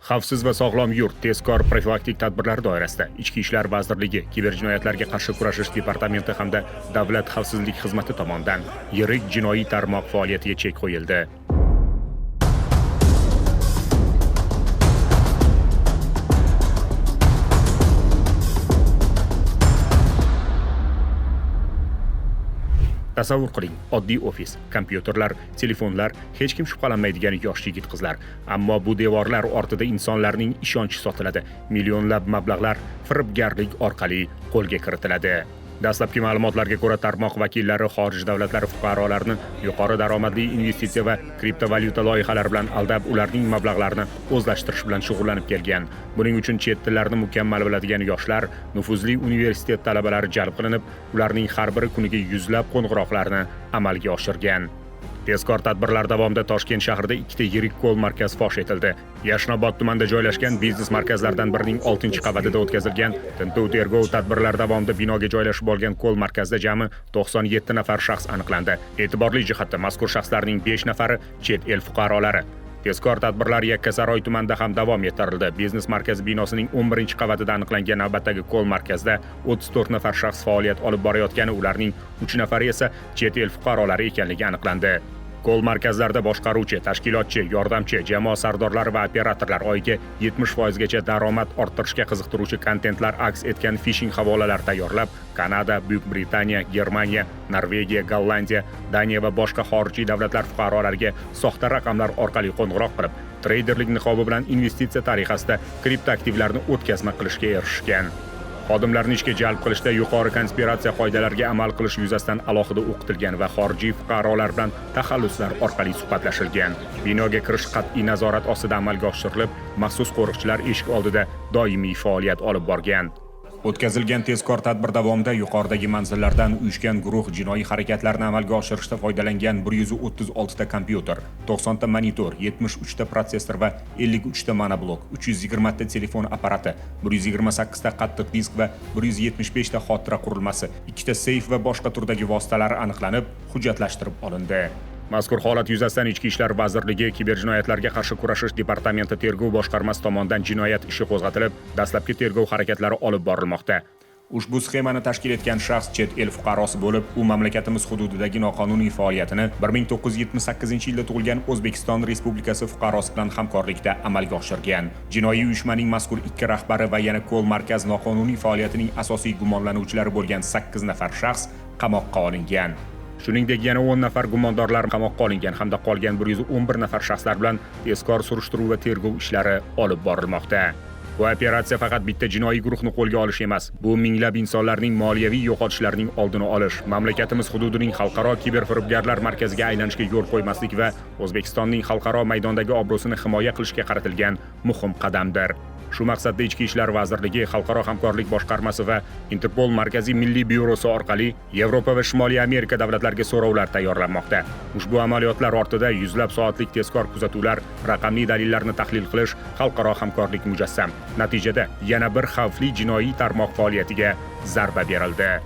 Xavfsiz va sog'lom yurt tezkor profilaktik tadbirlari doirasida Ichki ishlar vazirligi, Kiberjinoyatlarga qarshi kurashish departamenti hamda Davlat xavfsizlik xizmati tomonidan yirik jinoiy tarmoq faoliyatiga chek qo'yildi. Tasavvur qiling, oddiy ofis, kompyuterlar, telefonlar, hech kim shubhalanmaydigan yosh yigit-qizlar. Ammo bu devorlar ortida insonlarning ishonchi sotiladi. Millionlab mablag'lar firibgarlik orqali qo'lga kiritiladi. Dastlabki ma'lumotlarga ko'ra, tarmoq vakillari xorij davlatlari fuqarolarini yuqori daromadli investitsiya va kriptovalyuta loyihalari bilan aldab, ularning mablag'larini o'zlashtirish bilan shug'ullanib kelgan. Buning uchun chet tillarni mukammal biladigan yoshlar, nufuzli universitet talabalari jalb qilinib, ularning har biri kuniga yuzlab qo'ng'iroqlarni amalga oshirgan. Tezkor tadbirlar davomida Toshkent shahrida ikkita yirik kol markaz fosh etildi. Yashnobod tumanida joylashgan biznes markazlardan birining 6-qavatida o'tkazilgan tintuv tergov tadbirlari davomida binoga joylashib olgan kol markazda jami 97 nafar shaxs aniqlandi. E'tiborli jihati, mazkur shaxslarning 5 nafari chet el fuqarolari. Tezkor tadbirlar Yakkasaroy tumanida ham davom ettirildi. Biznes markazi binosining 11-qavatida aniqlangan navbatdagi kol markazda 34 nafar shaxs faoliyat olib borayotgani, ularning 3 nafari esa chet el fuqarolari ekanligi aniqlandi. Kol markazlarda boshqaruvchi, tashkilotchi, yordamchi, jamoa sardorlari va operatorlar oyiga 70% gacha daromad orttirishga qiziqtiruvchi kontentlar aks etgan fishing havolalar tayyorlab, Kanada, Buyuk Britaniya, Germaniya, Norvegiya, Gollandiya, Daniya va boshqa xorijiy davlatlar fuqarolariga soxta raqamlar orqali qo'ng'iroq qilib, treyderlik niqobi bilan investitsiya tariqasida kriptoaktivlarni o'tkazma qilishga erishgan. Xodimlarni ishga jalb qilishda yuqori konspiratsiya qoidalariga amal qilish yuzasidan alohida o'qitilgan va xorijiy fuqarolar bilan taxalluslar orqali suhbatlashilgan. Binoga kirish qat'iy nazorat ostida amalga oshirilib, maxsus qo'riqchilar eshik oldida doimiy faoliyat olib borgan. O'tkazilgan tezkor tadbir davomida yuqoridagi manzillardan uyushgan guruh jinoiy harakatlarni amalga oshirishda foydalangan 136 ta kompyuter, 90 ta monitor, 73 ta protsessor va 53 ta monoblok, 320 ta telefon apparati, 128 ta qattiq disk va 175 ta xotira qurilmasi, 2 ta seyf va boshqa turdagi vositalar aniqlanib, hujjatlashtirib olindi. Mazkur holat yuzasidan Ichki ishlar vazirligi Kiberjinoyatlarga qarshi kurashish departamenti tergov boshqarmasi tomonidan jinoyat ishi qo'zg'atilib, dastlabki tergov harakatlari olib borilmoqda. Ushbu sxemani tashkil etgan shaxs chet el fuqarosi bo'lib, u mamlakatimiz hududidagi noqonuniy faoliyatini 1978-yilda tug'ilgan O'zbekiston Respublikasi fuqarosi bilan hamkorlikda amalga oshirgan. Jinoiy uyushmaning mazkur ikki rahbari va yana kol markaz noqonuniy faoliyatining asosiy gumonlanuvchilari bo'lgan 8 nafar shaxs qamoqqa olingan. Shuningdek, yana 10 nafar gumondorlar qamoqqa olingan hamda qolgan 111 nafar shaxslar bilan tezkor surishtiruv va tergov ishlari olib borilmoqda. Bu operatsiya faqat bitta jinoiy guruhni qo'lga olish emas, bu minglab insonlarning moliyaviy yo'qotishlarining oldini olish, mamlakatimiz hududining xalqaro kiberfiribgarlar markaziga aylanishiga yo'l qo'ymaslik va O'zbekistonning xalqaro maydondagi obro'sini himoya qilishga qaratilgan muhim qadamdir. Shu maqsadda Ichki ishlar vazirligi, Xalqaro hamkorlik boshqarmasi va Interpol Markaziy milliy byurosi orqali Yevropa va Shimoliy Amerika davlatlariga so'rovlar tayyorlanmoqda. Ushbu amaliyotlar ortida yuzlab soatlik tezkor kuzatuvlar, raqamli dalillarni tahlil qilish, xalqaro hamkorlik mujassam. Natijada yana bir xavfli jinoiy tarmoq faoliyatiga zarba berildi.